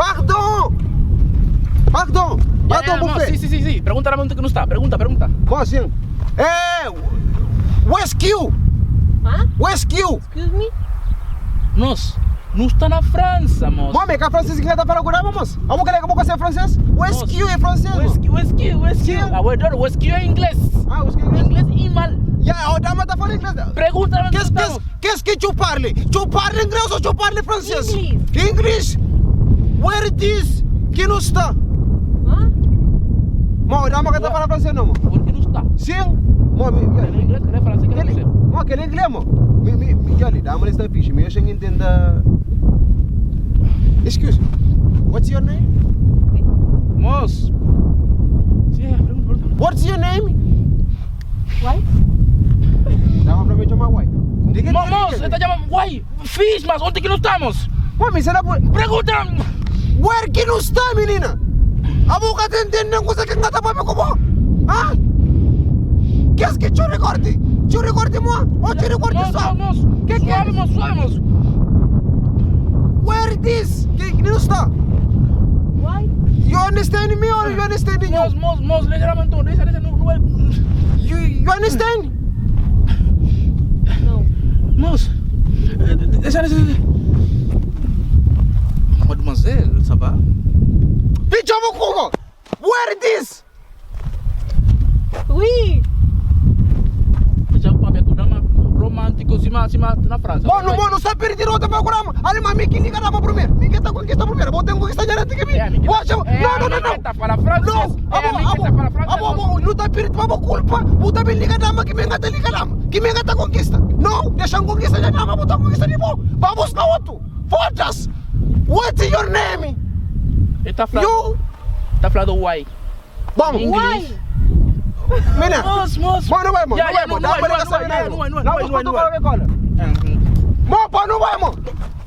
Pardon! Pardon! Pardon, bu fé. Si, si, si, si. Pergunta la onde ki nu sta. Pergunta, pergunta. Mo sin. Eh, wesq? Hã? Wesq? Excuse me? Nos, nu sta na Fransa, mos. Mo, me ka francês ki ka ta fala ku dama, mos. Abo kre ka bo ka ser francês? Wesq é francês, mo. Wesq, wesq, wesq. Si. Ah, wait, no, wesq é inglês. Ah, wesq é inglês? Inglês e mal. Ya, o dama ta fala inglês. Pergunta la onde Kes, nu kes, sta. kes ki txu parli? Txu parli inglês ou txu parli francês? English. English? Where it is ki nu sta? Hã? Mo, dama ka ta fala francês não, mo. Onde ki nu sta? Sim. Mo, mi, Kel é inglês, kel é francês, kel é Kel, francês. mo, kel é inglês, mo. Mi, mi, mi, djali, dama li sta fixe. Mi axa n'intenta. Excuse me. What's your name? Mos. Si, pergunta, pergunta. What's your name? Why? Dama fla mi txoma why. Di ki Mo, mos, el ta txoma why. Fixe, mas onde ki nu sta, mos? Mo, mi sera bu. Pergunta! Where ki nu sta, minina? Abo ka ta intende kusa ki N ka ta papia ku bo? Ha? Kes ki txuri korti? Txuri korti mo o txuri korti Mos, so? mos, Ke ki suave, mos, suave, mos. Where this ki nu sta? Why? You understand me or you understand you? Mos, mos, mos, dexa la nton, dexa, dexa, nu, nu bai. You, you understand? No. Mos, dexa, dexa, dexa. Mademoiselle, ça va? Fitxa bu kubo! Where this? Ui! Dexa-m papia ku dama romántico sima sima na França. Bom, no, bom, no sta perdi rota pa kurama. Ali ma mi ki liga dama primeiro. Mi ki ta conquista primeiro. Bo tem conquista já antes que mi. É, mi ki Bo ta- acha? é, Não, não, mi não, não. ki ta fala francês. Não, É, abo, mi ki abo, ta fala francês. abo, abo, nu ta perdi pa bo culpa. Bu ta ben liga dama ki mi ka ta liga dama. Ki mi ka ta conquista. Não, deixa conquista já dama, bu ta conquista di bo. Ba busca outro. Foda-se. What's your name? E ta fla, You. ta fladu why. Bom, English. Why? Mina. Mos, mos. Bom, não vai, mo. Ya, Não ya, vai, mo. nu Dá vai, pa nu liga vai, sabe nu vai, nada. nu vai, nu Não, vai, nu vai, busca nu vai. cola. Mo, pá, não vai, mo.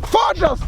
Foda-se.